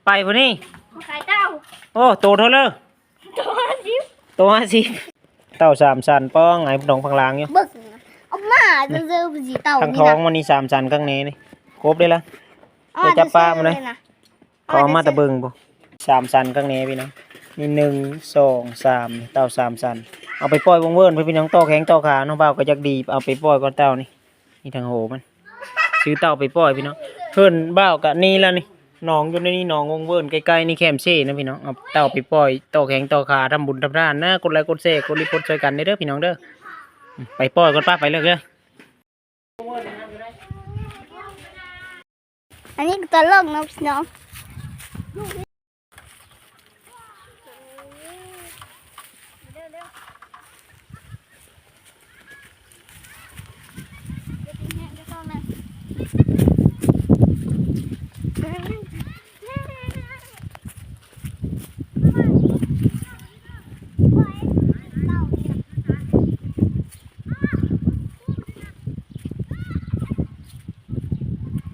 ໄປພຸ້ນນີ້ ມາຂາຍເຕົ້າ. ໂອ້ ໂຕເທົ່າເລີ? ໂຕຫ້າສິບ ໂຕຫ້າສິບ. ເຕົ້າສາມສັນ ປ້ອງ ໄອ້ດອງພັງລາງຢູ່. ເບິ່ງ ເອົາມາເຊີໆ ຊິເຕົ້າທາງທ້ອງມັນນີ້ສາມສັນ ຂ້າງໃນນີ້ ຄົບເດ້ລະ. ເອົາ ໄປຈັບປາມັນເລີຍ. ເຂົາເອົາມາແຕ່ເບິ່ງພຸ້ນ ສາມສັນຂ້າງໃນພີ່ນ້ອງ. ນີ້ ໜຶ່ງ ສອງ ສາມ ເຕົ້າສາມສັນ. ເອົາໄປປ່ອຍວົງເວີ້ນ ພີ່ນ້ອງ ຕໍ່ແຂ້ງຕໍ່ຂາ. ນ້ອງບ່າວກໍຢາກດີ ເອົາໄປປ່ອຍກ່ອນເຕົ້ານີ້. ນີ້ທາງໂຫມັນ ຊື້ເຕົ້າໄປປ່ອຍພີ່ນ້ອງ. ເຮືອນບ່າວກະນີ້ລະນີ້ ໜອງຢູ່ໃນນີ້ ໜອງວົງເວີ້ນ ໃກ້ໆນີ້ ແຄມເຊນະພີ່ນ້ອງ. ເອົາເຕົ້າໄປປ່ອຍ ຕໍ່ແຂ້ງຕໍ່ຂາ ທຳບຸນທຳທານນະ. ກົດໄລກົດແຊ ກົດລີໂພດຊ່ອຍກັນເດີພີ່ນ້ອງເດີ. ໄປປ່ອຍກ່ອນ ປ້າ ໄປເລີກເດີ. ອັນນີ້ກໍຕະຫຼົກເນາະພີ່ນ້ອງ.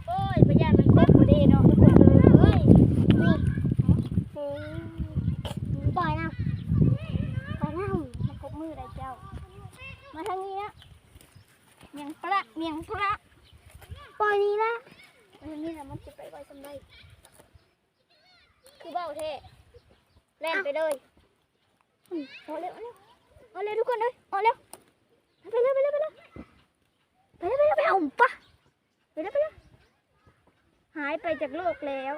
ໂອ້ຍ ບໍ່ຢ້ານມັນກົບບໍ່ດີເນາະທຸກຄົນເອີຍ. ນີ້ ໂອ້ຍ ປ່ອຍນະ ປ່ອຍນະ ມັນກົບມືໄດ້ເຈົ້າ. ມາທາງນີ້ນະ ມຽງປະ ມຽງປະ. ປ່ອຍນີ້ນະ ມາທາງນີ້ນະ ມັນຊິໄປໄວສ່ຳໃດ? ຄືເບົາແທ້ ແລ່ນໄປເລີຍ. ອືມ ເອົາເລັວ ເອົາເລັວ ເອົາເລັວທຸກຄົນເອີຍ ເອົາເລັວ ໄປເລີຍ ໄປເລີຍ ໄປເລີຍ ໄປເລີຍ ໄປເລີຍ ໄປເອົາປະ ໄປເລີຍ ໄປເລີຍ. ຫາຍໄປຈາກໂລກແລ້ວ.